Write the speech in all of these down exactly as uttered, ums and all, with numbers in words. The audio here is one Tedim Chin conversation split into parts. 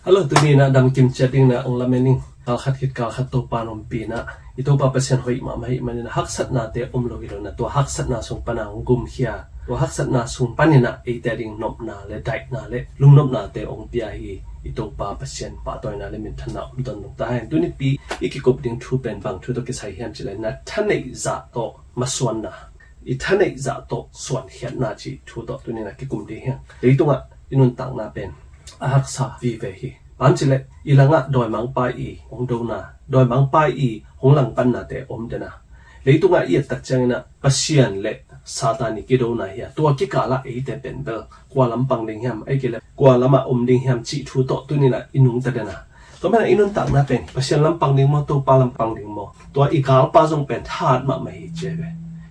Hello, tuni in ah damkim ciat dingin ah ong lamen ing. Kal khat khit kal khat Topa in ompih in ah, i Topa Pasian hoih mahmah ahih manin ah haksatnate om lo hi lo in ah, tua haksatna sung panin ah ong gumkhia, tua haksatna sung panin ah eite ading nopna le daihna le lungnopnate ong pia hi. I Topa Pasian pahtawina le minthanna om tawntung ta hen. Tunipi i kikup ding thu pen bang thu tawh kisai hiam cih leh, na thaneih zah tawh masuanna, i thaneih zah tawh suankhiatna cih thu tawh tuni in ah kikum ding hi hang. Leitungah i nuntakna pen a haksa vive hi. Bang hang hiam cih leh i langah dawimangpa i hong dona, dawimangpa i hong langpannate om den a, leitungah i et tak ciangin ah Pasian le Satan i kidona hi a, tua kikalah eite pen bel kua lam pang ding hiam, ahih kei leh kua lamah om ding hiam cih thu tawh tuni in ah i nungta den a. Tua manin ah i nuntakna pen Pasian lam pang ding maw, Topa lam pang ding maw, tua i galpa zong pen thahat mahmah hi ci hi ve.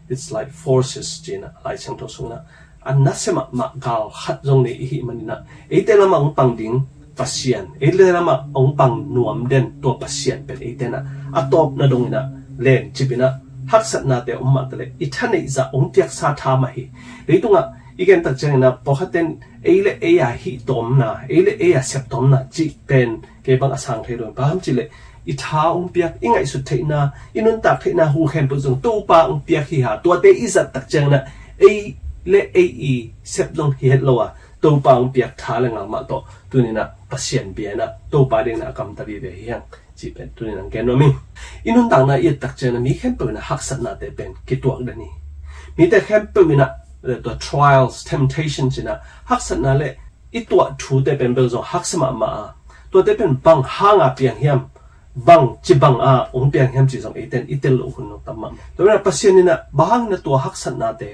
It's like forces ci-in ah Lai Siangtho sungah a nasia mahmah gal khat zong nei i hih manin ah, eite lamah hong pang ding Pasian, eite lamah hong pang nuam den tua Pasian pen eite in ah a tawpna dongin ah lencip in ah haksatnate om mah taleh i thaneih zah hong piaksa tha mah hi. Leitungah i gen tak ciangin ah pawlkhatte in ei le ei a hih tawmna, ei le ei a sep tawmna cih pen kei bang a sang thei lo. Bang hang hiam cih leh i tha hong piak, i ngaihsut theihna, i nuntak theihna, hu khempeuh zong Topa hong piak hi a, tuate i zat tak ciangin ah ei le ei i sep zong hi het lo a, Topa hong piak tha le ngal mah tawh tuni in ah Pasian bia in ah Topa adingin ah a gamta vive hi hang cih pen tuni in ah gen nuam ing. I nuntakna i et tak ciangin ah mi khempeuh in ah haksatnate pen kituak den hi. Mite khempeuh in ah, eh, tua trials, temptation ci-in ah haksatna le i tuah thute pen bel zong haksa mahmah a, tuate pen bang hanga piang hiam, bangci banga hong piang hiam cih zong eite in i tel loh hun zong tam mah. Tua manin ah Pasian in ah bang hangin ah tua haksatnate,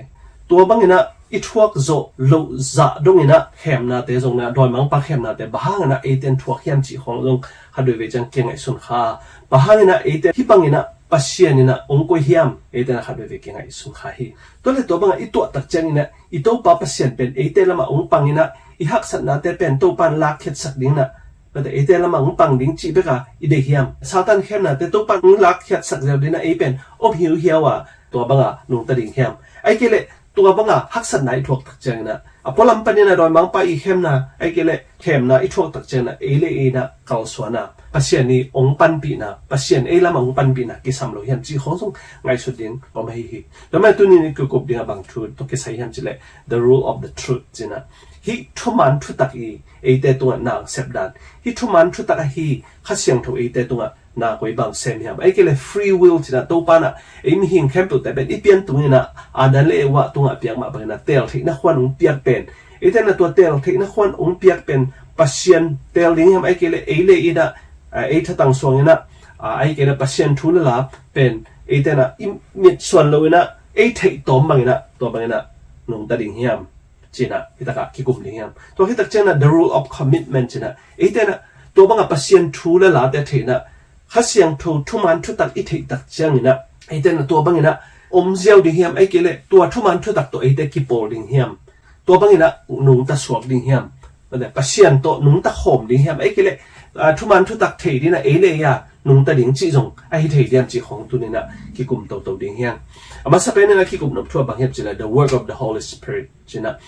tua bangin ah i thuak zawh loh zah dongin ah khemnate zong in ah, dawimangpa khemnate bang hangin ah eite in thuak hiam cih khawng zong khat veivei ciang kingaihsun kha. Bang hangin ah eite hih bangin ah Pasian in ah hong koih hiam, eite in ah khat veivei kingaihsun kha hi. Tua leh tua bangah i tuah tak ciangin ah i Topa Pasian pen eite lamah hong pang in ah i haksatnate pen Topa in lakkhiatsak dingin ah, mate, eite lamah hong pang ding cih bek a i deih hiam? Satan khemnate Topa in hong lakkhiatsak ziau dingin ah ei pen om hiuhiau a, tua banga nungta ding hiam? Ahih kei leh tua banga haksatna i thuak tak ciangin ah, a pualam panin ah dawimangpa i khemna, ahih kei leh khemna i thuak tak ciangin ah ei le ei in ah kalsuan a, Pasian i hong panpihna, Pasian ei lamah hong panpihna kisam lo hiam cih khawng zong ngaihsut ding om ahi hi. Tua manin ah tuni in i kikup ding ah bang thu tawh kisai hiam cih leh, the rule of the truth ci-in ah, hih thuman thutak i eite tungah na hong sep dan, hih thuman thutak ahi Kha Siangtho eite tungah na koi bang sem hiam, ahih kei leh free will ci-in ah Topa in ah ei mihing khempeuhte pen i pian tungin ah Adam le Eva tungah piak mah bangin ah teel theihna khuan hong piak pen, eite in ah tua teel theihna khuan hong piak pen Pasian teel ding hiam, ahih kei leh ei le ei in ah, ah, ei thatang suangin ah, ah, ahih kei leh Pasian thu le la pen eite in ah i mitsuan loin ah ei theih tawm bangin ah, tua bangin ah nungta ding hiam ci-in ah hi takah kikum ding hiam? Tua hi tak ciangin ah the rule of commitment ci-in ah, eite in ah tua bangah Pasian thu le late theih in ah, Kha Siangtho thuman thutak i theih tak ciangin ah, eite in ah tua bangin ah om ziau ding hiam, ahih kei leh tua thuman thutak tawh eite kipawl ding hiam? Tua bangin ah nungta suak ding hiam? Mate, Pasian tawh nungta khawm ding hiam, ahih kei leh, ah, thuman thutak thei dingin ah ei le ei a nungta ding cih zong ahi thei diam cih khawng tuni in ah kikum toto ding hi hang. A masa pen in ah kikum nop thu ah bang hiam cih leh, the work of the Holy Spirit ci-in ah,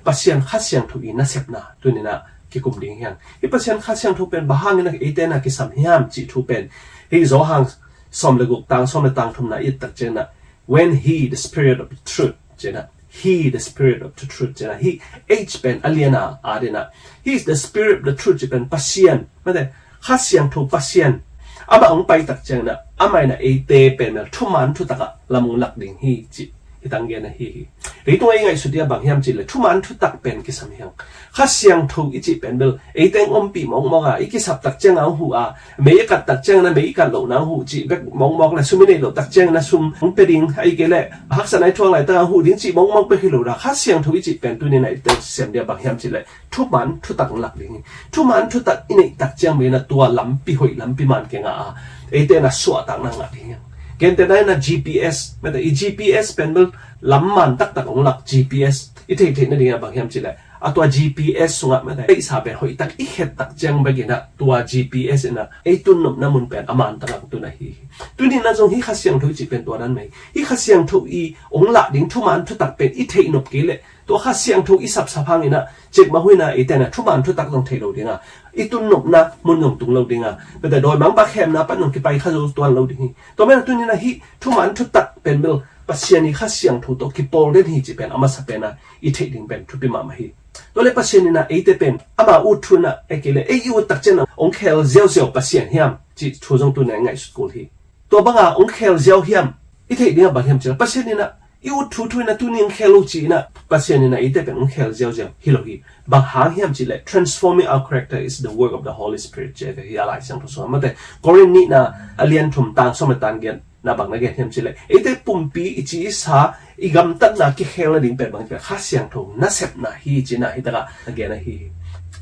Pasian Kha Siangtho i nasepna tuni in ah kikum ding hi hang. Hih Pasian Kha Siangtho pen bang hangin ah eite in ah kisam hiam cih thu pen hih Johan sawm le guk tang sawm le tang thumna i et tak ciangin ah, when he, the Spirit of the truth ci-in ah, he, the Spirit of the truth ci-in ah, hih H pen a lian a, a ding ah, he is the Spirit of the truth cih pen Pasian, mate, Kha Siangtho Pasian amah hong pai tak ciangin ah, amah in ah eite pen mel thuman thutak ah lam hong lak ding hi cih i tanggen ahi hi. Leitungah i ngaihsut ding ah bang hiam cih leh thuman thutak pen kisam hi hang. Kha Siangtho i cih pen bel eite hong ompih mawkmawk a, i kisap tak ciangin hong huh a, mei i kat tak ciangin ah mei i kat lohna hong huh cih bek mawkmawk leh, sum i neih loh tak ciangin ah sum hong pia ding, ahih kei leh haksatna i thuak laitak hong huh ding cih mawkmawk bek hi lo a, Kha Siangtho i cih pen tuni in ah i tel sem ding ah bang hiam cih leh thuman thutak hong lak ding hi. Thuman thutak i neih tak ciang mei in ah tua lampi hoih lampi man kingah a, eite in ah suahtakna ngah ding hi hang. Gentehna in ah G P S, mate, i G P S pen bel lam man taktak hong lak, G P S i theih theihna ding ah bang hiam cih leh, A tua G P S sungah mate, peihsa pen hoih tak i khet tak ciang bek inah tua G P S inah ei tun nopna mun pen a man tak ang tun ahi hi. Tuni inah zong hih Kha Siangtho i cih pen tua dan mah hi. Hih Kha Siangtho i ong lah ding thuman thutak pen i theih nop kei leh tua Kha Siangtho i sapsap hang inah cikmah hun inah eite inah thuman thutak zong thei lo ding a, i tun nopna mun zong tung lo ding a, mate, dawimangpa khemna pan zong kipai kha zo tuan lo ding hi. Tua mah inah tuni inah hih thuman thutak pen bel Pasian i Kha Siangtho tawh kipawl den hi cih pen a masa pen a i theih ding pen thupi mahmah hi. Tua leh Pasian inah eite pen ama ut thu inah ei kei leh ei i ut tak ciang a ong khel ziauziau Pasian hiam cih thu zong tuni inah i ngaihsut kul hi. Tua banga ong khel ziau hiam i theih ding a bang hiam cih leh Pasian inah i ut thuthu inah tuni ong khel lo ci inah Pasian inah eite pen ong khel ziauziau hi lo hi. Bang hang hiam cih leh transforming our character is the work of the Holy Spirit ci hi a Lai Siangtho sungah mate. Korin nihna a lian thum tang sawm le tang giat na bang na gen hiam cih leh eite pumpi i ci i sa i gamtatna kikhel nading pen bang cih leh Kha Siangtho nasepna hi ci inah hih takah na gen ahi hi.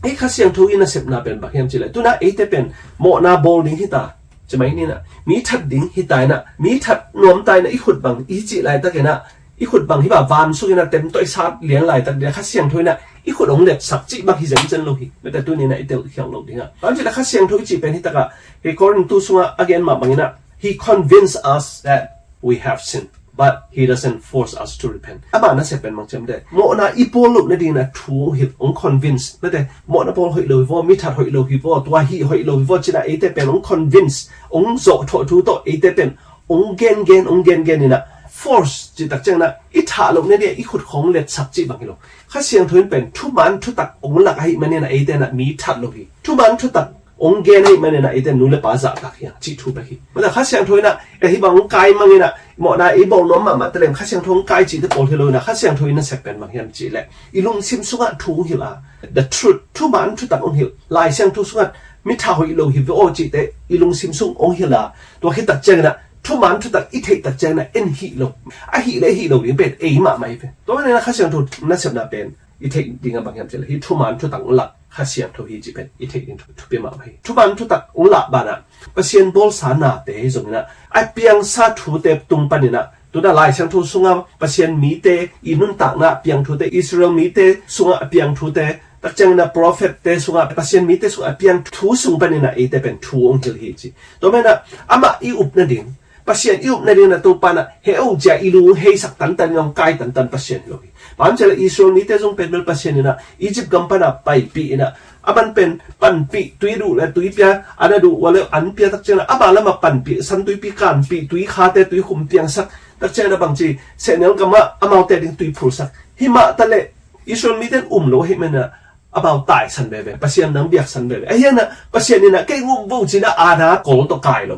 Ei Kha Siangtho i nasepna pen bang hiam cih leh tuna eite pen mawhna bawl ding hi ta, ci mai ni inah mi that ding hi ta inah mi that nuam ta inah i khut bang i cih laitak inah i khut bang hih bang van suk inah tem tawh i sat lian laitak ding a Kha Siangtho inah i khut ong letsak cih bang hi zencen lo hi. Mate, tuni inah i telkhialh lo ding a, bang cih leh Kha Siangtho i cih pen hih takah hih Korin tu sungah a gen mah bang inah he convinced us that we have sinned, but he doesn't force us to repent. Ama nasep pen bang hiam cih leh mawhna i bawl loh nading inah thu ong hilh, ong convince. Mate, mawhna bawl hoih lo hi vaw, mi that hoih lo hi vaw, tua hih hoih lo hi vaw ci inah eite pen ong convince, ong zawh thawh thu tawh eite pen ong gengen ong gengen inah force cih tak ciang inah i thah loh nading a i khut khawng letsak cih bang hi lo. Kha Siangtho in pen thuman thutak ong lak ahih man inah eite inah mi that lo hi. Thuman thutak ong gen ahih man inah eite nu le pa zahtak hi hang cih thu bek hi. Mate, Kha Siangtho inah ei hih bang ong kai mang inah mawhna i bawl nuam mahmah ta leh Kha Siangtho ong kai cihte pawl hi lo inah Kha Siangtho i nasep pen bang hiam cih leh i lungsim sungah thu ong hilh a, the truth, thuman thutak ong hilh. Lai Siangtho sungah mi that hoih lo hi vaw cihte i lungsim sung ong hilh a, tua khit tak ciang inah thuman thutak i theih tak ciang inah en hih lo, ahih leh hih lo ding pen ei mahmah hi pen. Tua mah inah Kha Siangtho nasepna pen i theih ding a bang hiam cih leh hih thuman thutak ong lak Kha Siangtho hi cih pen i theih ding thu, thupi mahmah hi. Thuman thutak ong lah banah Pasian bawlsa nate hi zong inah a piangsa thute tung pan inah tuna Lai Siangtho sungah Pasian mite i nuntakna a piang thute, Israel mite sungah a piang thute, tak ciang inah prophet te sungah, Pasian mite sungah a piang thu sung pan inah eite pen thu ong hilh hi ci. Tua mah inah amah i up nading, Pasian i up nading inah Topa inah he ong cia i lung heisak tantan inah ong kai tantan Pasian hi lo hi. Bang hiam cih leh Israel mite zong pen bel Pasian inah Egypt gam pan a paipih inah a man pen panpih, tui duh le tui pia, an a duh ua le an pia tak ciang inah ama lam a panpih, san tuipi kanpih, tui khate tui khum piangsak, tak ciang inah bangci sehnel gam ah amaute ding tui phulsak. Hih mah ta leh Israel mite in um lo ahih man inah amau taisan veve, Pasian nang biaksan veve. Ahi hang inah Pasian inah kei ung vo ci inah aana kol tawh kai lo,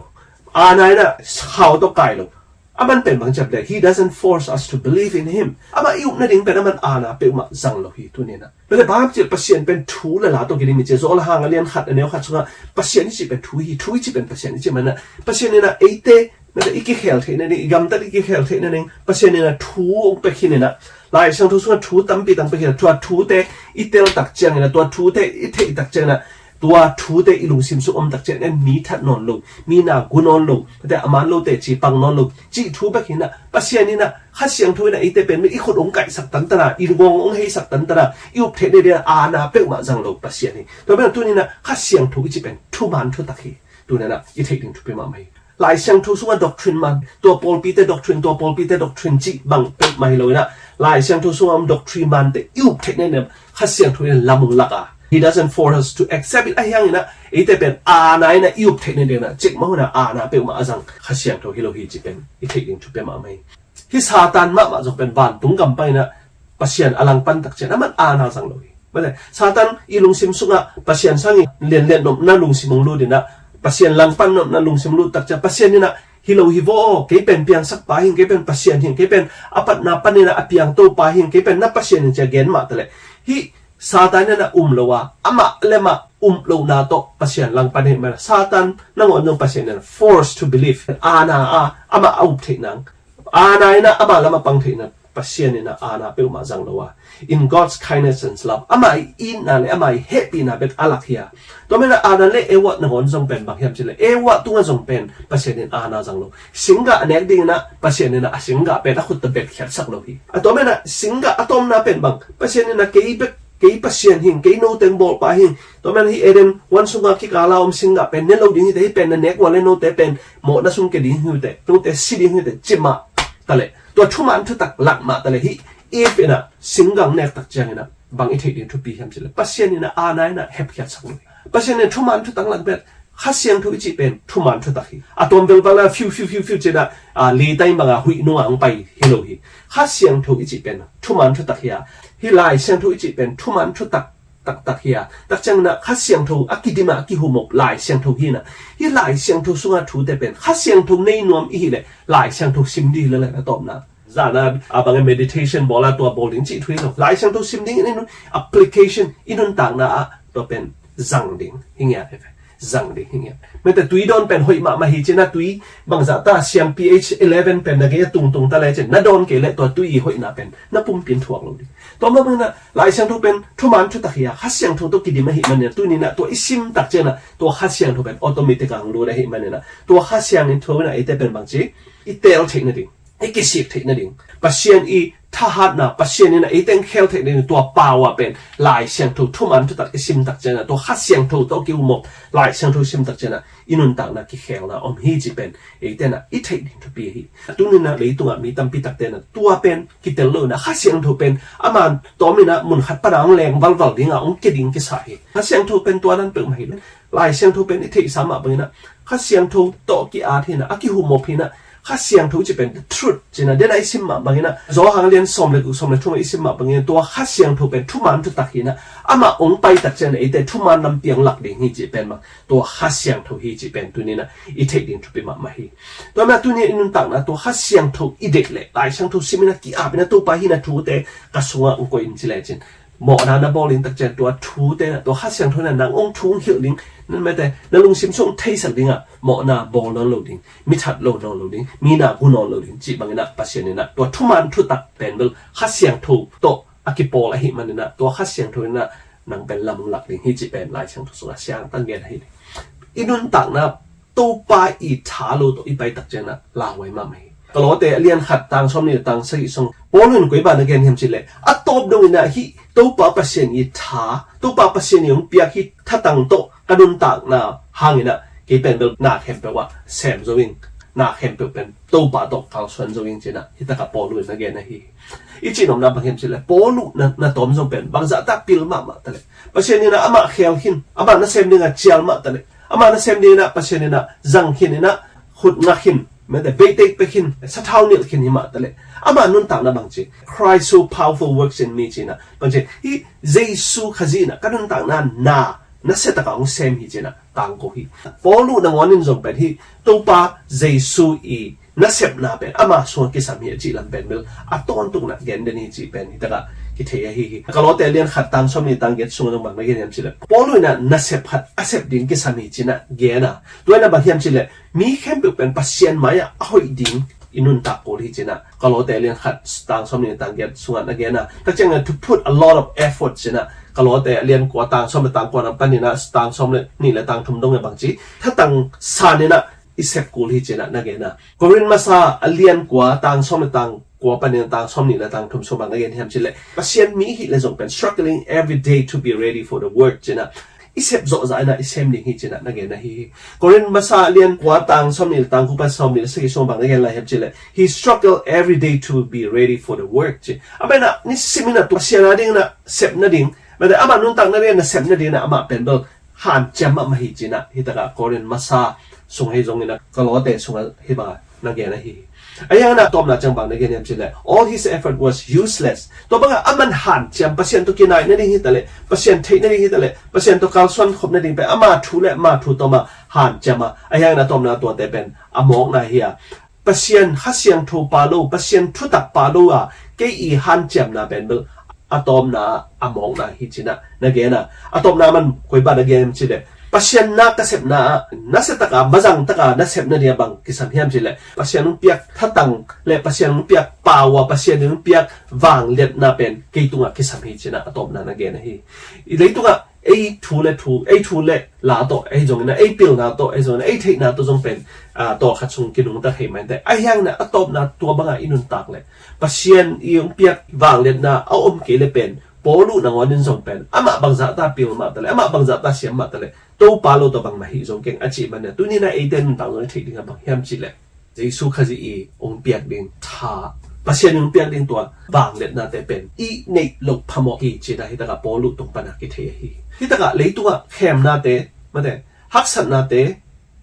aana inah khau tawh kai lo. A man pen bang hiam cih leh he doesn't force us to believe in him. Amah i up nading pen a man aana peuhmah zang lo hi tuni inah. Mate, bang hiam cih leh Pasian pen thu le la tawh kidim hi ci a, Joel a hang a lian khat a neu khat sungah Pasian i cih pen thu hi, thu i cih pen Pasian i cih man inah Pasian inah eite, mate, i kikhel theih nading, i gamtat i kikhel theih nading Pasian inah thu ong pia khin inah, Lai Siangtho sungah thu tampi tang pia khin inah, tua thute i tel tak ciang inah, tua thute i theih tak ciang inah, tua thute i lungsim sung om tak ciang inah mi that nawn lo, mi na gu nawn lo, mate, a man lo teci pang nawn lo cih thu bek hi inah, Pasian inah Kha Siangtho inah eite pen bel i khut ong kaihsak tantan a, i lungawng ong heisak tantan a, i up theih nading a aana peuhmah zang lo Pasian hi. Tua pen tuni inah Kha Siangtho i cih pen thuman thutak hi. Tuni inah i theih ding thupi mahmah hi. Lai Siangtho sungah doctrine man, tua pawlpite doctrine, tua pawlpite doctrine cih bang peuhmah hi lo inah, Lai Siangtho sungah om doctrine mante i up theih nading Kha Siangtho in lam ong lak a, he doesn't force us to accept it. Ahi hang inah eite pen aana inah i up theih nading inah cikmah hun a aana peuhmah a zang Kha Siangtho hi lo hi cih pen i theih ding thupi mahmah hi. Hih Satan mahmah zong pen vantung gam pan inah Pasian a langpan tak ciang a man aana zang lo hi. Mate, Satan i lungsim sungah Pasian sangin lianlian nopna lungsim ong lut inah, Pasian langpan nopna lungsim lut tak ciang Pasian inah hi lo hi vaw, kei pen piangsak pa hi ing, kei pen Pasian hi ing, kei pen a patna pan inah a piang Topa hi ing, kei pen na Pasian hi ing ci a gen mah ta leh hih Satan inah um lo a, amah le amah um lohna tawh Pasian langpan hi mah inah Satan nangawn zong Pasian inah force to believe, aana a amah a up theih nang, aana inah ama lam a pang theih inah Pasian inah aana peuhmah zang lo a, in God's kindness and love, ama i itna le ama i hehpihna bek a lak hi a. Tua mah inah Adam le Eva nangawn zong pen bang hiam cih leh Eva tungah zong pen Pasian in aana zang lo. Singgah a nek ding inah Pasian inah a singgah pen a khut tawh bek khiatsak lo hi. A tua mah inah singgah a tawmna pen bang Pasian inah kei bek Kei Pasian hing, kei note bawlpa hing. Tua man hi Eden huan sunga kikala om singgah pen ne lo ding hite, hi pen na nek ua le note pen mawhna sung ke ding hi uh teh, note si ding hi uh teh, ci mah taleh, tua thuman thutak lak mah taleh, hi Eve in ah singgang nek tak ciangin ah bang i theih ding thupi hiam cih leh, Pasian in ah aana in ah hepkhiatsak lo hi. Pasian in thuman thutak lak bek, Kha Siangtho i cih pen thuman thutak hi. A tuam velval a fiu fiu fiu fiu cih dah, a, leitai banga huih nunga hong pai hi lo hi. Kha Siangtho i cih pen thuman thutak hi a, hi Lai Siangtho i cih pen thuman thutak taktak hi a. Tak ciangin ah Kha Siangtho a kidim a kihumop Lai Siangtho hi in ah, hi Lai Siangtho sunga thute pen Kha Siangtho nei nuam i hih leh Lai Siangtho sim ding hi lel a, a tawpna. Zana a bangin meditation bawl a tua bawl ding cih thu hi lo. Lai Siangtho sim ding in i nun, application, i nuntakna ah tua pen zang ding hi ngiat hi ve. Zang ding hi ngiat. Mete tui dawn pen hoih mahmah hi cin a, tui bangzah ta siam P H eleven pen na gei a tungtung ta le cin, na dawn kei leh tua tui i hoihna pen na pumpi in thuak lo ding. Tua mah bangin ah Lai Siangtho pen thuman thutak hi a, Kha Siangtho tawh kidim ahih manin ah, tuni in ah tua i sim tak ciangin ah tua Kha Siangtho pen automatic a hong lut ahih manin ah, tua Kha Siangtho in ah eite pen bangci i teel theih nading, i kisik theih nading, Pasian i thahatna, Pasian in ah eite hong khel theih nading, tua pau a pen Lai Siangtho thuman thutak i sim tak ciangin ah, tua Kha Siangtho tawh kihumop Lai Siangtho i sim tak ciangin ah i nuntakna kikhelna om hi cih pen eite in ah i theih ding thupi hi. Tuni in ah leitungah mi tampi takte in ah tua pen kitel lo in ah, Kha Siangtho pen ama tawm in ah mun khat pan a hong leng valval ding a, hong kia ding kisa hi. Kha Siangtho pen tua dan peuhmah hi lo. Lai Siangtho pen i theihsa mah bangin ah Kha Siangtho tawh ki-at hi in ah, a kihumop hi in ah, Kha Siangtho cih pen the truth cih in ah, den a i sim mah bangin ah, Johan a lian sawm le guk, sawm le thum a i sim mah bangin ah, tua Kha Siangtho pen thuman thutak hi in ah, amah hong pai tak ciangin ah eite thuman lampi hong lak ding hi cih pen mah tua Kha Siangtho hi cih pen tuni in ah i theih ding thupi mahmah hi. Tua mah tuni in ah i nuntakna tua Kha Siangtho i deih leh, Lai Siangtho sim in ah, ki-ap in ah, Topa hih na thute ka sungah hong koih in ci lecin, mawhna na bawl ding tak ciang tua thute in ah, tua Kha Siangtho in ah nang hong thu hong hilh ding, na mete na lungsim sung hong theisak ding a, mawhna bawl nawn lo ding, mi that lo nawn lo ding, mi na gu nawn lo ding cih bangin ah Pasian in ah tua thuman thutak pen bel Kha Siangtho tawh a kipawl ahih manin ah, tua Kha Siangtho in ah nang pen lam hong lak ding hi cih pen Lai Siangtho sungah siangtang gen ahi hi. I nuntakna Topa i tha lo tawh i pai tak ciangin ah lauhuai mahmah hi. Kawlawte a lian khat tang sawmnih le tang sagih sung Paul in koi bang na gen hiam cih leh, a tawp dongin ah hih Topa Pasian i tha, Topa Pasian i hong piak hih thatang tawh ka nuntakna hangin ah kei pen bel na khempeuh ah sem zo ing, na khempeuh pen Topa tawh kalsuan zo ing ci in ah hih takah Paul in na gen ahi hi. I cihnopna bang hiam cih leh, Paul na, na tawm zong pen bangzah ta pil mahmah ta leh, Pasian in ah amah khel khin, amah nasem ding a cial mah ta leh, amah nasem ding in ah Pasian in ah zang khin in ah, khut nga khin, mete beihtek pia khin, sathau nilh khin hi mah ta leh, amah nuntakna bangci, Christ so powerful works in me ci in ah, bangci, hih Jesu Khazih in ah ka nuntakna na nasia tak a hong sem hi ci in ah tangko hi. Paul nangawn in zong pen hih Topa Jesu i nasepna pen ama sungah kisam hi a cih lam pen bel a tawntung in ah gen den hi cih pen hih takah kithei ahi hi. Kawlawte a lian khat tang sawmnih tang giat sungah zong bang na gen hiam cih leh, Paul in ah nasep khat a sep ding kisam hi ci in ah gen a, tua in ah bang hiam cih leh, mi khempeuh pen Pasian mai-ah a hoih ding i nuntak kul hi ci in ah Kawlawte a lian khat tang sawmnih tang giat sungah na gen a. Tak ciangin, to put a lot of effort ci in ah Kawlawte a lian kua tang sawm le tang kua na panin ah tang sawm le nih le tang thum dong e bangci thatang san in ah i sep kul hi ci in ah na gen a. Korin masa a lian kua tang sawm le tang kua panin tang sawm nih le tang thum sung bang na gen hiam cih leh, Pasian mi hih leh zong pen struggling every day to be ready for the work ci in ah i sep zawhzah in ah i sem ding hi ci in ah na gen ahi hi. Korin masa a lian kua tang sawm nih le tang kua pan sawm nih le sagih sung bang na gen lai hiam cih leh, he struggle every day to be ready for the work ci. A pen ah nisim in ah tu Pasian a ding in ah sep nading, mate amah nuntak nading in ah sep nading in ah amah pen bel hanciam mahmah hi ci in ah hih takah Korin masa sung hi zongin ah Kawlawte sungah hih bangah na gen ahi hi. Ahi hangin ah tawpna ciang bang na gen hiam cih leh, all his effort was useless. Tua bangah aman hanciam, Pasian tawh kinai nading hi ta leh, Pasian theih nading hi ta leh, Pasian tawh kalsuan khop nading pen ama thu le ama thu tawh mah hanciam a, ahi hangin ah tawpna tuate pen a mawkna hi a, Pasian Kha Siangtho pha lo, Pasian thutak pha lo a kei i hanciamna pen bel a tawpna a mawkna hi ci in ah na gen a. A tawpna man koi bang na gen hiam cih leh, Pasian na ka sepna ah nasia tak a, mazang tak a na sep nading ah bang kisam hiam cih leh, Pasian hong piak thatang le Pasian hong piak pau a, Pasian hong piak vangliatna pen kei tungah kisam hi ci in ah a tawpna na gen ahi hi. I leitungah ei thu le thu, ei thu le la tawh, ei zongin ah ei pilna tawh, ei zongin ah ei theihna tawh zong pen, ah, tawlkhat sung kinungta thei mah inteh. Ahi hangin ah a tawpna tua bangah i nuntak leh, Pasian i hong piak vangliatna a om kei leh pen Paul uh nangawn in zong pen amah bangzah ta pil mah taleh, amah bangzah ta siam mah taleh, Topa lo tawh bangmah hih zo keng a cih man a, tuni na eite nuntak zong i theih ding a bang hiam cihleh, Jesu Khazih i hong piak ding tha, Pasian i hong piak ding tua vangliatnate pen i neih loh phamawh hi cih na hi takah Paul uh tung pana kithei ahi. Hi takah leitungah khemnate, mate, haksatnate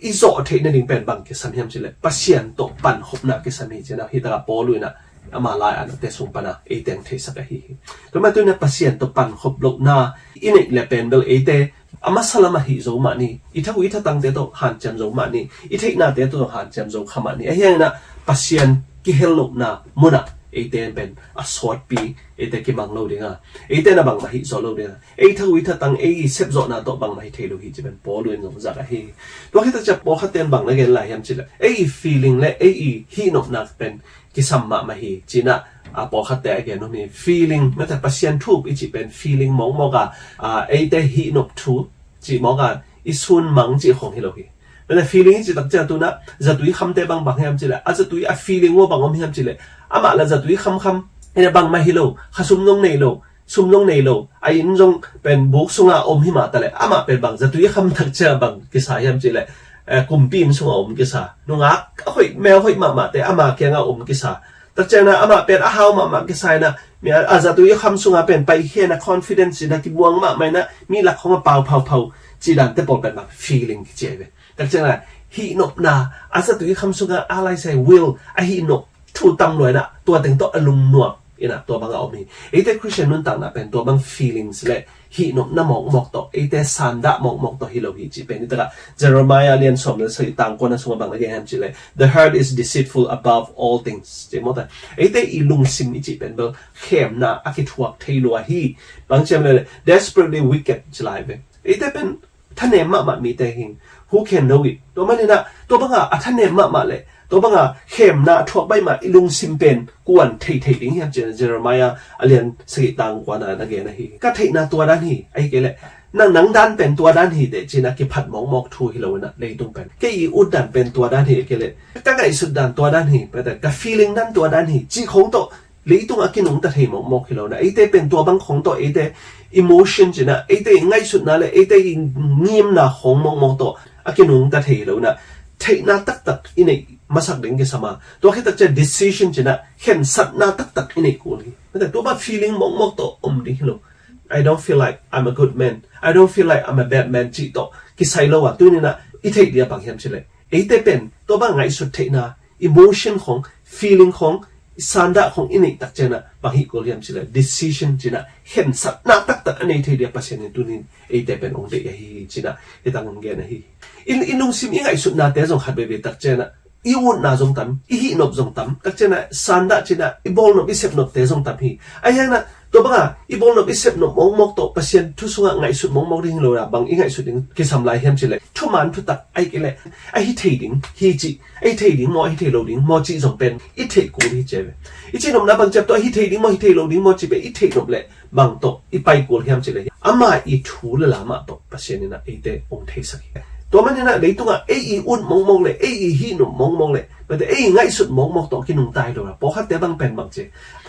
i zawh theih nading pen bang kisam hiam cihleh, Pasian tawh pankhopna kisam hi cih na hi takah Paul uh in a ama lai-atnate sung pana ei teng theisak ahi hi. Tua mah tuni na Pasian tawh pankhop lohna i neih le pen bel eite a masa lam ahih zo mah ni, i thau i thatangte tawh hanciam zo mah ni, i theihnate tawh hanciam zo kha mah ni. Ahi hangin a Pasian kihel lohna munah eite pen a sawtpi, eite kimang lo ding a, eite na bangmah hih zawh lo ding a, ei thau i thatang, ei i sepzawhna tawh bangmah hi thei lo hi cih pen Paul in zong zak ahi. Tua khit takcia pawlkhatte in bang na gen lai hiam cihleh, ei i feeling le ei i hihnopna pen kisam mahmah hi cih na, a, pawlkhatte a gen om hi. Feeling, mate, Pasian thu i cih pen feeling mawkmawk a, a, eite hihnop thu cih mawk a, i sun mang cih khong hi lo hi. Mate, feeling i cih takcia tu na zatui khamte bang bang hiam cihleh, a zatui a feeling uh bang om hiam cihleh, amah la zatui khamkham, ina bangmah hi lo, khasum zong nei lo, sum zong nei lo, a inn zong pen buk sunga om hi mah taleh, amah pen bang zatui kham takcia bang kisa hiam cihleh, eh, kumpi inn sunga om kisa, nungak a hoih, mel hoih mahmahte ama kianga om kisa. Takcia na amah pen a hau mahmah kisa ina, mi a, a zatui kham sunga pen paikhia na, confidence ina kibuang mahmah ina, mi lak khong a pau phau phau cih dante pawl pen bang feeling kici ai ve. Takcia na hihnopna, a zatui kham sunga a lai sai will, a hihnop thu tam lua ina, tua teng tawh a lungnuam ina, tua banga om hi. Eite Christian nuntakna pen tua bang feelings le hihnopna mawkmawk tawh, eite sandah mawkmawk tawh hi lo hi cih pen hi takah Jeremiah lian sawm le sagih tang kuana sunga bang na gen hiam cihleh, "The heart is deceitful above all things," cih mawk ta. Eite i lungsim i cih pen bel khemna a kithuak thei lua hi. Bang ciam le, "Desperately wicked," ci lai ve. Eite pen thanem mahmah mite hi. Who can know it? Tua manin a, tua banga a thanem mahmah le tua banga khemna a thuak baih mah i lungsim pen kuan thei thei ding hiam cih na Jeremiah a lian sagih tang kuana na gen ahi. Ka theihna tua dan hi, ahi kei leh nang, nang dan pen tua dan hi teh cih na kiphat mawkmawk thu hi lo ina, leitung pen kei i ut dan pen tua dan hi, ahi kei leh ka ngaihsut dan tua dan hi, mate, ka feeling dan tua dan hi cih khong tawh leitung a kinungta thei mawkmawk hi lo na. Eite pen tua bang khong tawh, eite emotion cih na, eite i ngaihsutna le eite i ngimna khong mawkmawk tawh a kinungta thei hi lo na. Theihna taktak i neih masak ding kisam a, tua khit takcia decision cih na, khensatna taktak i neih kul hi. Mate, tua bang feeling mawkmawk tawh om ding hi lo. "I don't feel like I'm a good man. I don't feel like I'm a bad man," cih tawh kisai lo a, tuni na i theih dia bang hiam cihleh, eite pen tua bang ngaihsut theihna, emotion khong, feeling khong, sandah khong i neih takcia na bang hih kul hiam cihleh, decision cih na, khensatna taktak a nei thei dia Pasian in tunin eite pen ong deih ahi cih na, hi tang ong gen ahi. I, i lungsim i ngaihsutnate zong khat veivei takcia na i utna zong tam, i hihnop zong tam, takcia na sandah cih na i bawlnop i sepnopte zong tam hi. Ahi hangin a, tua banga i bawlnop i sepnop mawkmawk tawh Pasian thu sunga ngaihsut mawkmawk ding hi lo na, bang i ngaihsut ding kisam lai hiam cihleh, thuman thutak, ahi kei leh a hi thei ding hi cih, a hi thei ding maw, a hi thei lo ding maw cih zong pen i theih kul hi ci ai ve. I cihnopna bang ciam tawh a hi thei ding maw, hi thei lo ding maw cih pen i theih nop leh bang tawh i pai kul hiam cihleh, ama i thu le la mah tawh Pasian in a eite ong theisak hi. Tua manin a leitungah ei i ut mawkmawk le, ei i hihnop mawkmawk le, mate, ei i ngaihsut mawkmawk tawh kinungta hi lo a, pawlkhatte bang pen bang ci,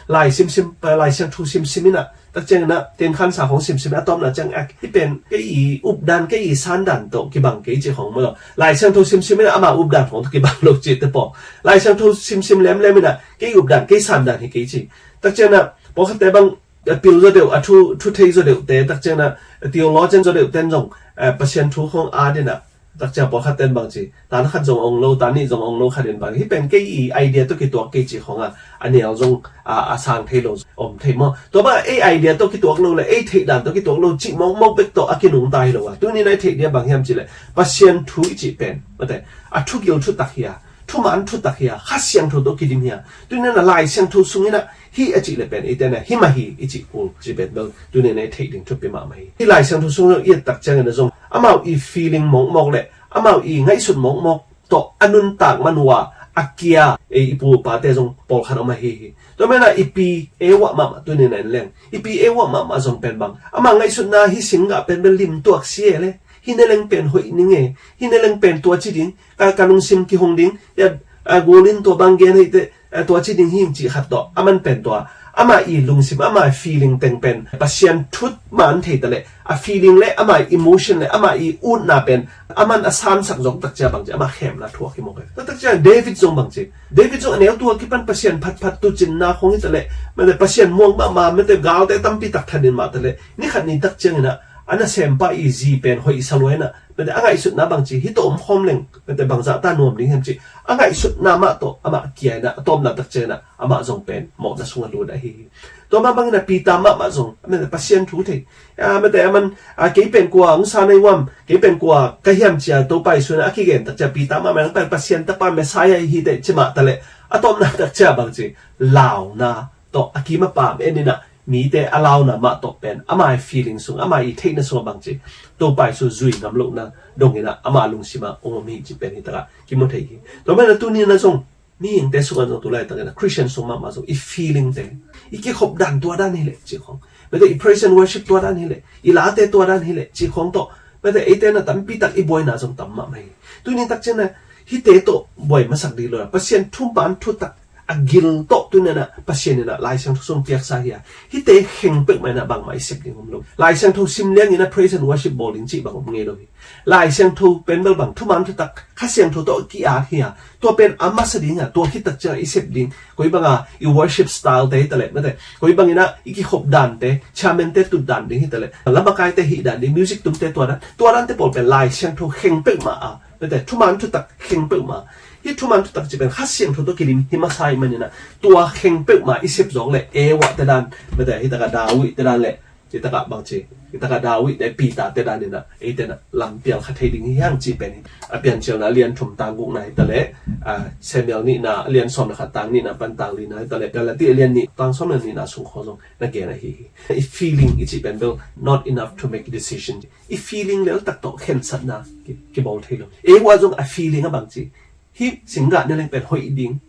Lai simsim, Lai Siangtho simsim ina, takciang ina, tenkhansa khong simsim ina, a tawpna ciang a, hih pen kei i updan, kei i sandan tawh kibang kei ci khong maw lo. Lai Siangtho simsim ina, ama updan khong tawh kibang lo cihte pawl. Lai Siangtho simsim lemlem ina, kei updan, kei sandan hi kei ci. Takciang ina, pawlkhatte bang a pil zaw deuh, a thu, thu thei zaw deuhte, takciang ina, theologian zaw deuhte in zong, eh, Pasian thu khong at ina, takciang pawlkhatte in bang ci, tan khat zong ong lo, tan nih zong ong lo, khat in bang. Hih pen kei i idea tawh kituak kei ci khong a, a nel zong, a, a sang thei lo, om thei maw. Tua bang ei idea tawh kituak lo le, ei theihdan tawh kituak lo, cih mawkmawk bek tawh a kinungta hi lo a. Tuni na i theih dia bang hiam cihleh, Pasian thu i cih pen, mate, a thugil thutak hi a, thuman thutak hi a, Kha Siangtho tawh kidim hi a. Tuni na Lai Siangtho sung ina, hih a cih le pen, eite na, hih mah hi, i cih kul, cih pen bel, tuni na i theih ding thupi mahmah hi. Hih Lai Siangtho sung i et takciang ina zong, amau i feeling mawkmawk le, amau i ngaihsut mawkmawk tawh a nuntak man uh a, a kia, ei i pu pate zong pawlkhat om ahi hi. Tua manin a i pi Eva mahmah tuni na en leng, i pi Eva mahmah zong pen bang, ama ngaihsutna hih singgah pen bel lim tuak si e le, hih ne leng pen hoih ning e, hih ne leng pen tua ci ding, ka, ka lungsim kihong ding, ya, a, gul in tua bang gen hei te, a, tua ci ding hi ing cih khat tawh, aman pen tua, Ama i lungsim, ama i feeling teng pen Pasian thu man thei ta leh, a feeling le ama i emotion le ama i utna pen aman a sansak zong takcia bangci ama khemna thuak hi mawk e. Takcia David zong bangci, David zong a neu tua kipan Pasian phatphat tu cinna khong hi ta leh, mate Pasian muang mahmah, mate galte tampi tak thatin mah ta leh, ni khat ni takciangin ah a nasempa i zi pen hoih sa lua in ah, mate a ngaihsutna bangci, hih tawh om khawm leng mate bangzah ta nuam ding hiam cih a ngaihsutna mah tawh amah kia in ah, a tawpna takciangin ah amah zong pen mawhna sungah lut ahi hi. Tua mah bangin ah Peter mahmah zong mate Pasian thu thei, a, mate aman, a, kei pen kua hong sa na hi uam, kei pen kua ka hiam cia Topa Jesu in ah a kigen takcia Peter mahmah in ah Pasian Tapa Messiah hi teh ci mah ta leh, a tawpna takcia bangci, launa tawh a kim a pam en in ah mite a launa mah tawh pen ama i feeling sung, ama i theihna sung a bangci, Topa Jesu zui ngam lohna dongin ah ama lungsim ah om hi cih pen hi takah kimu thei hi. Tua manin ah tuni in ah zong mihingte sungah zong tu laitakin ah Christian sung mahmah zong i feeling te, i kikhop dan tua dan hi leh cih khong, mate i praise and worship tua dan hi leh, i late tua dan hi leh cih khong tawh mate eite in ah tampi tak i buaina zong tam mahmah hi. Tuni takciang ah hihte tawh buai masak ding lo a, Pasian thuman thutak a gil tawh tuni in ah Pasian in ah Lai Siangtho sung piaksa hi a, hihte kheng peuhmah in ah bangmah i sep ding om lo. Lai Siangtho sim liangin ah praise and worship bawl ding cih bang om ngei lo hi. Lai Siangtho pen bel bang thuman thutak Kha Siangtho tawh ki-at hi a, tua pen a masa ding a, tua khit takciang i sep ding, koi banga i worship style te hi ta leh, mate koi bangin ah i kikhop dante, chairman te tut dan ding hi ta leh, lamakaite hih dan ding, music tumte tua dan, tua dante pawl pen Lai Siangtho kheng peuhmah a, mate thuman thutak kheng peuhmah. Hih thuman thutak cih pen Kha Siangtho tawh kidim hi masa ahih manin ah tua kheng peuhmah i sep zawk leh Eva te dan, mate hi takah David te dan leh, hi takah bangci, hi takah David te, Peter te dan in ah eite in ah lampial kha thei ding hi hang cih pen hi. A Piancilna a lian thum tang gukna hi ta leh, a, Samuel nihna a lian sawm le khat tang nihna pan tang lina hi ta leh, Galati a lian nih tang sawm le nihna sung khawng zong na gen ahi hi. I feeling i cih pen bel not enough to make decision. I feeling lel tak tawh khensatna ki, kibawl thei lo. Eva zong a feeling a bangci, hih singgah ne leng pen hoih ding,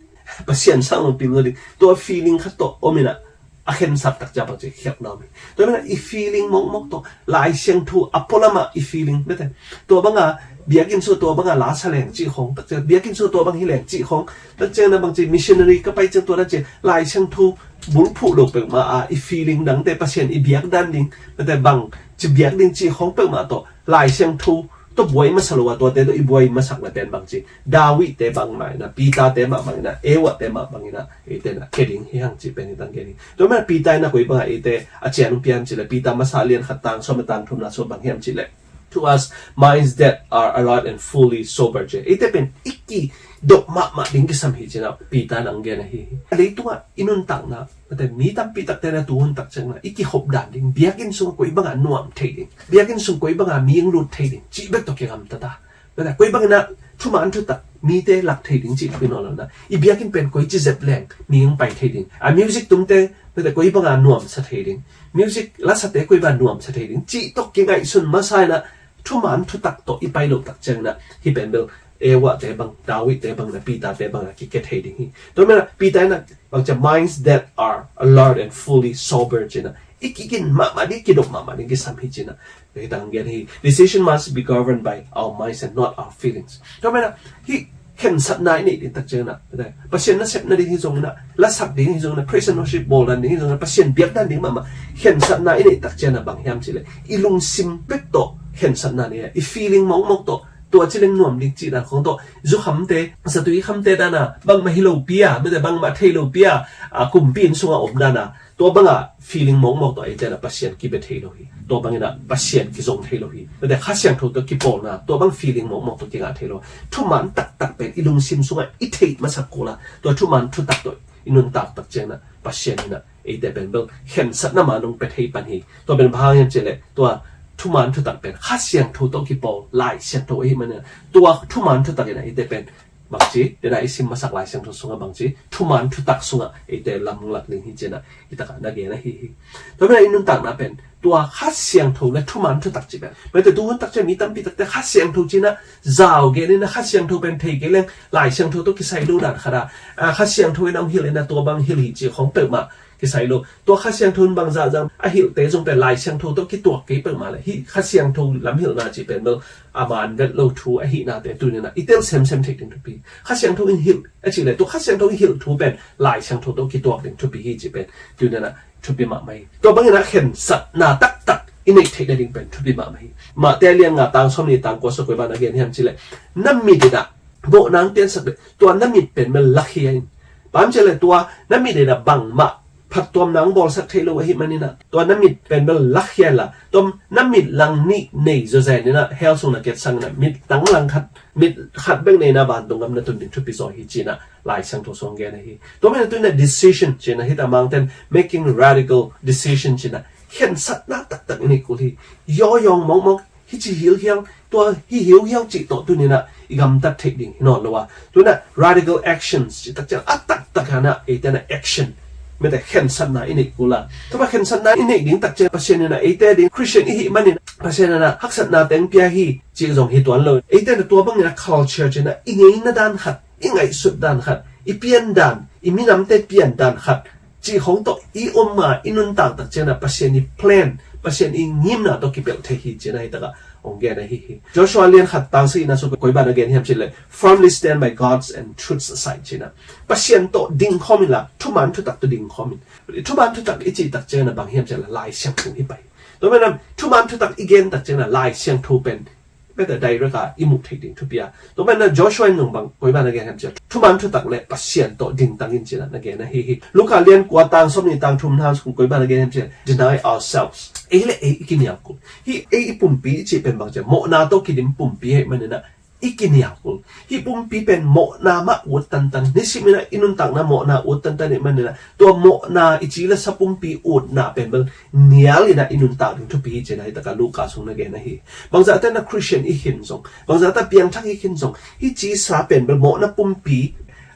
Pasian sang lo pil lo ding, tua feeling khat tawh om in ah a khensat takcia bangci khialhna om hi. Tua manin ah i feeling mawkmawk tawh Lai Siangtho a pualam ah i feeling, mate tua banga biakinn sungah tua banga la sa leng cih khong, takciang biakinn sungah tua bang hi leng cih khong, takciang in ah bangci missionary ka pai ciang tua dan ci Lai Siangtho bulphuh lo peuhmah a i feeling dangte, Pasian i biak dan ding, mate bangci biak ding cih khong peuhmah tawh Lai Siangtho tawh buai masa lo a, tuate tawh i buai masak leh pen bangci, David te bangmah in ah, Peter te mah bangin ah, Eva te mah bangin ah eite in ah kia ding hi hang cih pen hi tang gen hi. Tua manin ah Peter in ah koi banga eite a cian pia hiam cih leh, Peter masa a lian khat tang sawm le tang thumna sung bang hiam cih leh, "To us, minds that are alert and fully sober," ci. Eite pen i kidop mahmah ding kisam hi ci-in ah Peter in ah hong gen ahi hi. Leitungah i nuntakna, mate mi tampi takte in ah tuhun takciang in ah i kikhop dan ding, biakinn sungah koi banga nuam thei ding, biakinn sung koi banga mi hong lut thei ding cih bek tawh kigamta ta. Mate koi bangin ah thuman thutak mite lak thei ding cih tawh i nawl lo in ah, i biakinn pen koici zep leng mi hong pai thei ding, a music tumte, mate koi banga nuamsa thei ding, music lasate koi banga nuamsa thei ding cih tawh kingaihsun masa in ah thuman thutak tawh i pai loh takciang in ah hih pen bel Eva te bang, David te bang in ah, Peter te bang in ah kikia thei ding hi. Tua manin ah Peter in ah bangci, "Minds that are alert and fully sober," ci-in ah i kigin mahmah ding, kidop mahmah ding kisam hi ci-in ah hih tang gen hi. "Decision must be governed by our minds and not our feelings." Tua manin ah hih khensatna i neih ding takciang in ah, Pasian nasepna ding hi zongin ah, lasak ding hi zongin ah, praise and worship bawl dan ding hi zongin ah, Pasian biak dan ding mahmah khensatna i neih takciang in ah bang hiam cih leh, i lungsim bek tawh khensatna nei a, i feeling mawkmawk tawh, tua ci leng nuam ding cih dan khong tawh, zukhamte, zatui khamte dan a, bangmah hi lopi a, mate bangmah thei lopi a, a, kumpi inn sungah om dan a, tua banga feeling mawkmawk tawh eite in ah Pasian kibia thei lo hi. Tua bangin ah Pasian kizong thei lo hi. Mate Kha Siangtho tawh kipawlna, tua bang feeling mawkmawk tawh kingah thei lo. Thuman taktak pen i lungsim sungah i theih masak kul a, tua thuman thutak tawh i nuntak takciang in ah Pasian in ah eite pen bel khensatna man hong pia thei pan hi. Tua pen bang hang hiam cih leh, tua thuman thutak pen Kha Siangtho tawh kipawl Lai Siangtho ahih manin ah, tua thuman thutak in ah eite pen bangci, tena i sim masak Lai Siangtho sungah bangci, thuman thutak sungah eite lam hong lak ding hi ci-in ah hih takah na gen ahi hi. Tua manin ah i nuntakna pen tua Kha Siangtho le thuman thutak cih pen, mate tuhun takciang mi tampi takte Kha Siangtho ci-in ah zau gen in ah, Kha Siangtho pen thei kei leng, Lai Siangtho tawh kisai lo dan khat a, a, Kha Siangtho in ah hong hilh in ah tua bang hilh hi cih khong peuhmah kisai lo. Tua Kha Siangtho in bangzah zang a hilhte zong pen Lai Siangtho tawh kituak kei peuhmah leh hih Kha Siangtho lam hilhna cih pen bel a man vet lo thu ahihnate tuni-in ah i tel semsem theih ding thupi. Kha Siangtho in hilh a cih leh tua Kha Siangtho in hilh thu pen Lai Siangtho tawh kituak ding thupi hi cih pen tuni-in ah thupi mahmah hi. Tua bangin ah khensatna taktak i neih theih nading pen thupi mahmah hi. Matthai a lian nga tang sawmnih tang kua sung koi bang a gen hiam cih leh na mit in ah mawhna hong piansak leh tua na mit pen bel lakhia in. Bang hang hiam cih leh tua na mit in ah bangmah phattuamna hong bawlsak thei lo ahih manin ah tua na mit pen bel lakhia in la, tua na mit lang nih nei zawzen in ah hell sung na kiatsak in ah mit tang lang khat, mit khat bek nei in ah vantung gam na tun ding thupi zaw hi ci-in ah Lai Siangtho sung gen ahi. Tua manin ah tu-in ah decision ci-in ah hih a Mangte'n making radical decision ci-in ah khensatna taktak i neih kul hi. Yawyaw mawkmawk, hih ci hiuhiau, tua hih hiuhiau cih tawh tuni-in ah i gamtat theih ding hi nawn lo a, tu-in ah radical actions cih tak ciang a taktak in ah eite in ah action, mite khensatna i neih kul a, tua bang khensatna i neih ding tak ciang Pasian in ah eite ding Christian i hih manin Pasian in ah haksatna teng pia hi cih zong hi tuan lo. Eite in ah tua bangin ah culture ci-in ah i ngeina dan khat, i ngaihsut dan khat, i pian dan, i minamte pian dan khat cih khong tawh i om a i nuntak tak ciang ah Pasian i plan, Pasian i ngimna tawh kipelh thei hi ci-in ah hih takah hong gen ahi hi. Joshua lian khat tang sagihna sung koi bang a gen hiam cih leh firmly stand by God's and truth's side ci-in ah Pasian tawh dingkhawm in la, thuman thutak tawh dingkhawm in. Thuman thutak i cih tak ciang ah bang hiam cih leh Lai Siangtho hi pah hi. Tua manin ah thuman thutak i gen tak ciang ah Lai Siangtho pen better direct a i muh theih ding thupi a. Tua manin ah Joshua in zong bang koi bang a gen hiam cih leh thuman thutak leh Pasian tawh dingtang in ci-in ah na gen ahi hi. Luka lian kua tang sawmnih tang thum na sung koi bang a gen hiam cih leh deny ourselves. Ei leh ei i kinial kul. Hih ei i pumpi i cih pen bang ci-a mawhna tawh kidim pumpi ahih manin ah i kinial kul. Hih pumpi pen mawhna mah ut tantan, nisim in ah i nuntakna mawhna ut tantan ahih manin ah tua mawhna i ci le sa pumpi utna pen bel nial in ah i nuntak ding thupi hi ci-in ah hih takah Luka sung na gen ahi. Bangzahte in ah Christian i khin zong, bangzahte piangthak i khin zong, hih ci sa pen bel mawhna pumpi,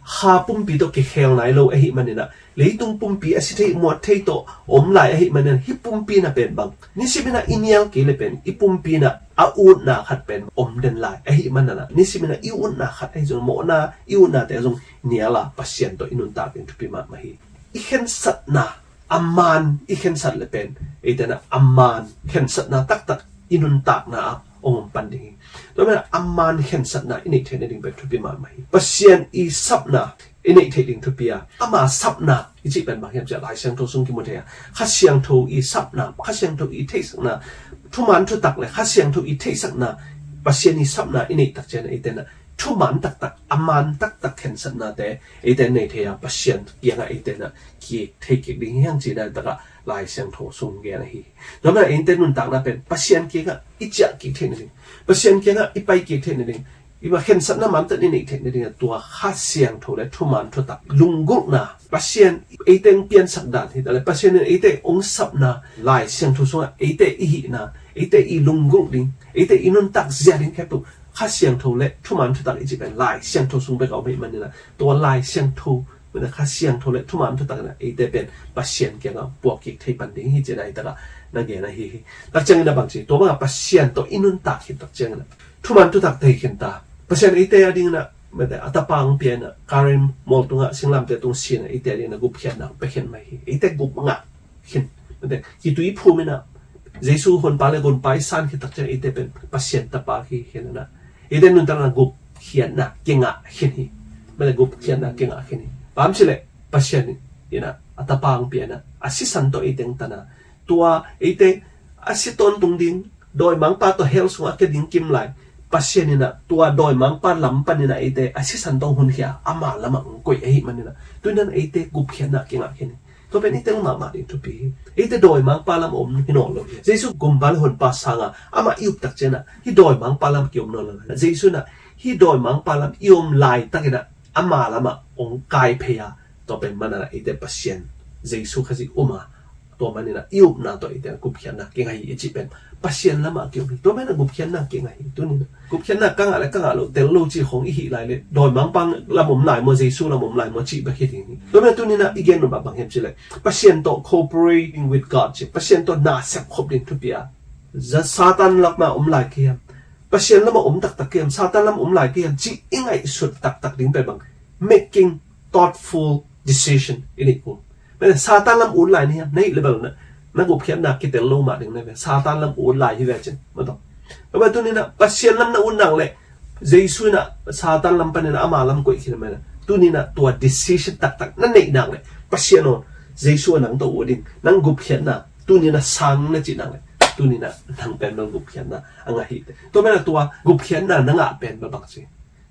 kha pumpi tawh kikhel nai lo ahih manin ah leitung pumpi a si thei muat thei tawh om lai ahih manin ah hih pumpi na pen bang nisim in ah i nial kei le pen i pumpi in ah a utna khat pen om den lai ahih manin ah nisim in ah i utna khat ahi zong mawhna i utnate zong nial a Pasian tawh i nuntak ding thupi mahmah hi. I khensatna a man i khensat le pen eite in ah a man khensatna taktak i nuntakna ah hong om pan ding hi. Tua manin ah a man khensatna i neih theih nading pen thupi mahmah hi. Pasian i sapna i neih theih ding thupi a, ama sapna i cih pen bang hiam cih leh Lai Siangtho sung kimu thei a, Kha Siangtho i sapna, Kha Siangtho i theihsakna, thuman thutak le Kha Siangtho i theihsakna, Pasian i sapna i neih tak ciang ah eite in ah thuman taktak, a man taktak khensatnate eite in nei thei a, Pasian kiangah eite in ah kik thei kik ding hi hang ci-in ah hih takah Lai Siangtho sung gen ahi hi. Tua manin ah eite nuntakna pen Pasian kiangah i ciah kik theih nading, Pasian kiangah i pai kik theih nading, i mah khensatna mantat i neih theih nading ah tua Kha Siangtho le thuman thutak lunggulhna, Pasian eite hong piansak dan hi ta le Pasian in eite hong sapna, Lai Siangtho sungah eite i hihna, eite i lunggulh ding, eite i nuntak zia ding khempeuh Kha Siangtho le thuman thutak i cih pen Lai Siangtho sung bek a om ahih manin ah tua Lai Siangtho, manin ah Kha Siangtho le thuman thutak in ah eite pen Pasian kiangah puak kik thei pan ding hi ci-in ah hih takah na gen ahi hi. Tak ciangin ah bang ci, tua bangah Pasian tawh i nuntak khit tak ciangin ah thuman thutak thei khin ta. Pasian eite a dingin ah mate a tapa hong pia in ah Kalvari mual tungah singlamteh tung si in ah eite a dingin ah gupkhiatna hong pia khin mai hi. Eite gup ngah khin, mate kitui phum in ah Jesu honpa le gunpa i san khit tak ciang eite pen Pasian tapa hi khin in ah eite nuntakna gupkhiatna kingah khin hi. Mate gupkhiatna kingah khin hi. Bang hang hiam cih leh Pasian in ah a tapa hong pia in ah a sisan tawh eite hong tan a, tua eite a si tawntung ding, dawimangpa tawh hell sungah kia ding kim lai, Pasian in ah tua dawimangpa lam panin ah eite a sisan tawh hong honkhia a, ama lamah hong koih ahih manin ah tu-in ah eite gupkhiatna kingah khin hi. Tua pen i tel mahmah ding thupi hi. Eite dawimangpa lam om hi nawn lo hi. Jesu gumpa le honpa sangin amah i up tak ciangin ah hih dawimangpa lam ki-om nawn lo hi. Jesu in ah hih dawimangpa lam i om laitak in ah ama lamah hong kai phei a, tua pen manin ah eite Pasian Jesu Khazih um a, tua manin ah i upna tawh eite gupkhiatna kingah hi i cih pen Pasian lamah ki-om hi. Tua manin ah gupkhiatna kingah hi. Tuni in ah gupkhiatna ka ngah le ka ngah loh tel lo cih khong i hih lai leh dawimangpa lam om lai maw, Jesu lam om lai maw cih bek hi ding hi. Tua manin ah tuni in ah i gen nop ah bang hiam cih leh Pasian tawh cooperating with God cih, Pasian tawh na sep khop ding thupi a, za Satan lamah om lai ka hiam, Pasian lamah om taktak ka hiam, Satan lamah om lai ka hiam cih i ngaihsut taktak ding pen bang, making thoughtful decision i neih kul. Satan lam ut lai ni hiam? Na hih level na, na gupkhiatna kitel lo mah ding na ve. Satan lam ut lai hi ve cin. Maw taw. Tua bang tuni na Pasian lam na ut nak leh, Jesu in ah Satan lam panin ama lam koih khin mah na. Tuni na tua decision taktak na neih nak leh, Pasian aw, Jesu a nang tawh ut ding, nang gupkhiatna tuni na sang na cih nak leh, tuni na nang pen bel gupkhiatna a ngah hi teh. Tua mah na tua gupkhiatna na ngah pen bel bang ci.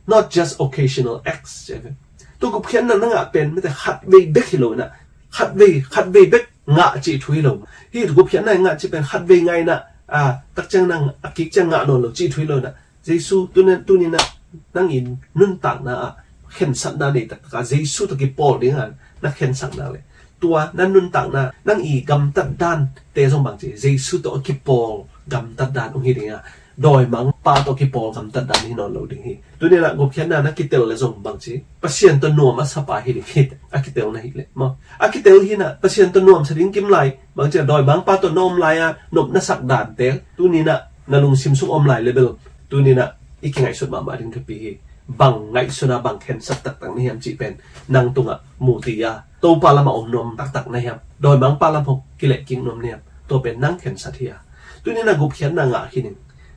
Not just occasional acts, ci ve. Tua gupkhiatna na ngah pen mite khat vei bek hi lo in ah, khat vei, khat vei bek ngah cih thu hi lo. Hih gupkhiatna ngah cih pen khat vei ngah in ah, a, tak ciang nang a kik ciang ngah nawn lo cih thu hi lo in ah. Jesu, tuni, tuni na nang i nuntakna ah khensatna nei taktak a Jesu tawh kipawl ding a na khensatna leh, tua na nuntakna nang i gamtat dante zong bang ci, Jesu tawh a kipawl gamtat dan ong hi ding a, dawimangpa tawh kipawl gamtat dan hi nawn lo ding hi. Tuni na gupkhiatna na kitel leh zong bang ci, Pasian tawh nuam a sapa hi ding hi, a kitel na hih leh maw. A kitel hi na Pasian tawh nuamsa ding kim lai, bang ci, dawimangpa tawh na om lai a nop na sak dante, tuni na na lungsim sung om lai level, tuni na i kingaihsut mahmah ding thupi hi. Bang ngaihsun a bang khensat taktak na hiam cih pen nang tungah mu ti a, Topa lamah om nuam taktak na hiam, dawimangpa lam hong kilehkik nuam na hiam, tua pen nang khensat hi a. Tuni na gupkhiatna ngah khin in.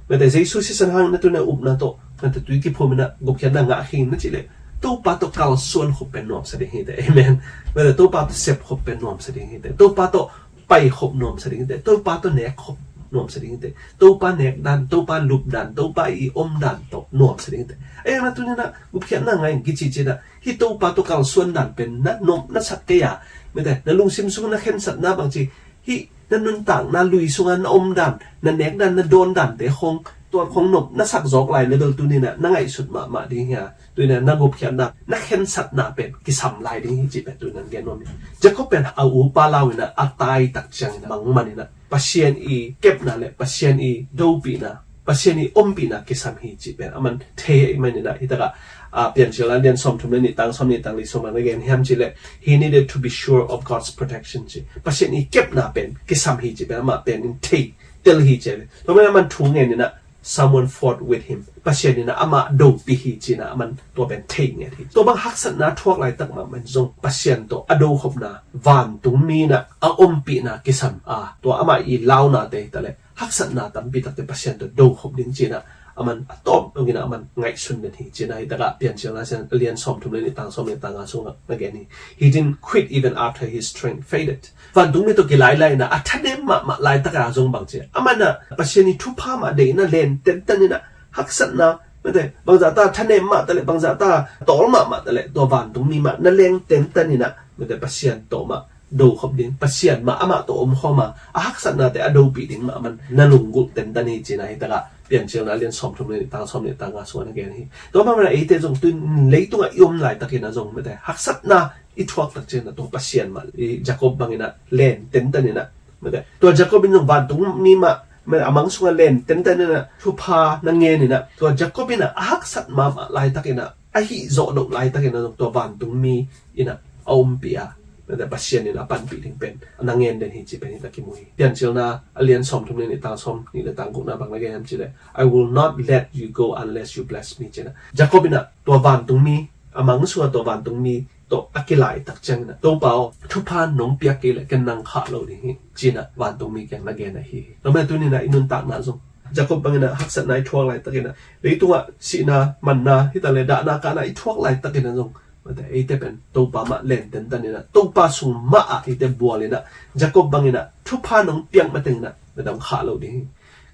Mite Jesu sisan hang na tuni na upna tawh, mite tui kiphum in ah gupkhiatna ngah khin na cih leh, Topa tawh kalsuan khop pen nuamsa ding hi teh. Amen. Mite Topa tawh sep khop pen nuamsa ding hi teh. Topa tawh pai khop nuamsa ding hi teh. Topa tawh nek khop nuamsa ding hi teh. Topa nek dan, Topa lup dan, Topa i om dan tawh nuamsa ding hi teh. Ahi hang na tuni na gupkhiatna ngah in, kici ci na, hih Topa tawh kalsuan dan pen na nop na sak kei a, mite na lungsim sung na khensatna bang ci, hih na nuntakna lui sungah na om dan, na nek dan, na dawn dante khong, tua khong nop na sak zawk lai level tuni na na ngaihsut mahmah ding hi a. Tuni na na gupkhiatna, na khensatna pen kisam lai ding hi cih pen tuni na gen nuam hi. Jacob pen a upa lau in ah a tai tak ciangin ah mangman in ah Pasian i kepna leh Pasian i dopihna, Pasian i ompihna kisam hi cih pen aman thei ahih manin ah, hi takah, a, Piancilna lian sawmthum leh nih, tang sawm nih, tang li sung bang na gen hiam cih leh, he needed to be sure of God's protection ci. Pasian i kepna pen kisam hi cih pen amah pen in thei tel hi ci. Tua manin aman thu ngen in ah, someone fought with him. Pasian in ah amah dopih hi ci-in ah aman tua pen thei ngiat hi. Tua bang haksatna thuak laitak mahmah in zong Pasian tawh a dokhopna, vantungmi in ah a ompihna kisam a, tua amah i launate hi ta leh haksatna tampi takte Pasian tawh dokhop ding ci-in ah aman a tawp dongin ah aman ngaihsun den hi ci-in ah, hi takah Piancilna lian sawmthum leh nih, tang sawm leh tang nga sungah na gen hi. He didn't quit even after his strength faded. Vantungmi tawh kilailai in ah a thanem mahmah laitak ah zong bang ci, amah in ah Pasian i thupha mah deih in ah len tentan in ah, haksatna, mite, bangzah ta thanem mah ta leh, bangzah ta tawl mahmah ta leh, tua vantungmi mah na leng tentan in ah, mite, Pasian tawh mah dokhop ding, Pasian mah amah tawh omkhawm a, a haksatnate a dopih ding mah aman na lunggulh tentan hi ci-in ah, hi takah Piancilna lian sawmthum leh nih, tang sawm nih, tang nga sungah na gen hi. Tua mah manin ah eite zong tu-in leitungah i om laitakin ah zong, mite, haksatna i thuak tak ciangin ah tua Pasian mah, i Jacob bangin ah len tentan in ah, mite, tua Jacob in zong vantungmi mah, mite, a mang sungah len tentan in ah thupha na ngen in ah, tua Jacob in ah a haksat mahmah laitakin ah, a hih zawh loh laitakin ah zong tua vantungmi in ah a ompih a, mite, Pasian in a panpih ding pen na ngen den hi cih pen hi ta kimu hi. Piancilna a lian sawmthum leh nih, tang sawm nih leh tang gukna bang na gen hiam cih leh, "I will not let you go unless you bless me," ci-in ah Jacob in ah tua vantungmi, a mang sungah tua vantungmi tawh a kilai tak ciangin ah, "Topa aw, thupha nong piak kei leh ken nang khah lo ding hi," ci-in ah vantungmi kiang na gen ahi hi. Tua manin tuni in ah i nuntakna zong Jacob bangin ah haksatna i thuak laitakin ah, leitungah sihna, manna, hi ta leh dahna, kahna i thuak laitakin ah zong, mite, eite pen Topa mah len tentan in ah, Topa sung mah ah eite bual in ah, Jacob bangin ah thupha nong piak mateng in ah, mite, hong khah lo ding hi.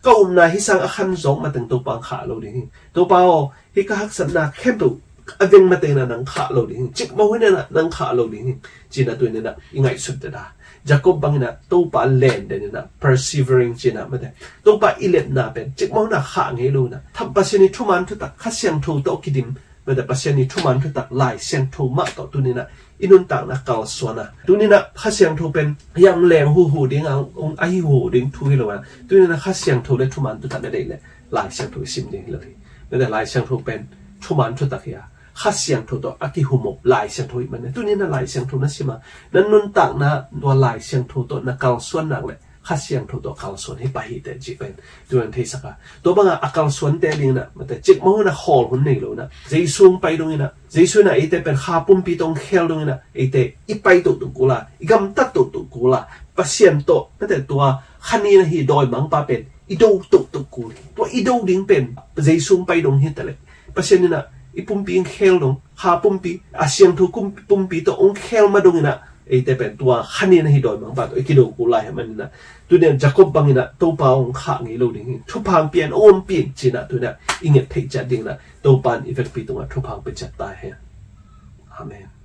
Ka upna hih sang a khan zawk mateng Topa hong khah lo ding hi. Topa aw, hih ka haksatna khempeuh a veng mateng in ah nang khah lo ding hi. Cikmah hun in ah nang khah lo ding hi, ci-in ah tuni in ah i ngaihsut den a. Jacob bangin ah Topa len den in ah, persevering ci-in ah, mite, Topa i lepna pen cikmah hun ah khah ngei lo in ah, Pasian i thuman thutak, Kha Siangtho tawh kidim, mite, Pasian i thuman thutak, Lai Siangtho mah tawh tuni in ah i nuntakna kalsuan a, tuni in ah Kha Siangtho pen hiam leng huhu ding a, ong, a hi huhu ding thu hi lo a, tuni in ah Kha Siangtho leh thuman thutak na deih leh Lai Siangtho i sim ding hi lo hi. Mite, Lai Siangtho pen thuman thutak hi a, Kha Siangtho tawh a kihumop Lai Siangtho ahih manin ah, tuni in ah Lai Siangtho na sim a, na nuntakna tua Lai Siangtho tawh na kalsuan nak leh Kha Siangtho tawh kalsuan hi pah hi teh cih pen tu-in theisak a. Tua bangah a kalsuante dingin ah, mate, cikmah hun ah khawl hun nei lo-in ah, Jesu hong pai dongin ah, Jesu in ah eite pen kha pumpi tawh hong khel dongin ah, eite i pai tohtoh kul a, i gamtat tohtoh kul a, Pasian tawh, mate, tua kha nin ahi dawimangpa pen i do tohtoh kul hi. Tua i do ding pen Jesu hong pai dong hi ta leh, Pasian in ah i pumpi hong khel dong, kha pumpi, a siangtho kum-, pumpi tawh hong khel mah dongin ah, eite pen tua kha nin ahi dawimangpa tawh i kido kul lai hi manin ah, tuni-in Jacob bangin ah Topa hong khah ngei lo ding hi. Thupha hong pia in, hong ompih in ci-in ah tuni-in ah i nget theih ciat dingin ah Topa in i vekpi tungah thupha hong pia ciat ta hen. Amen.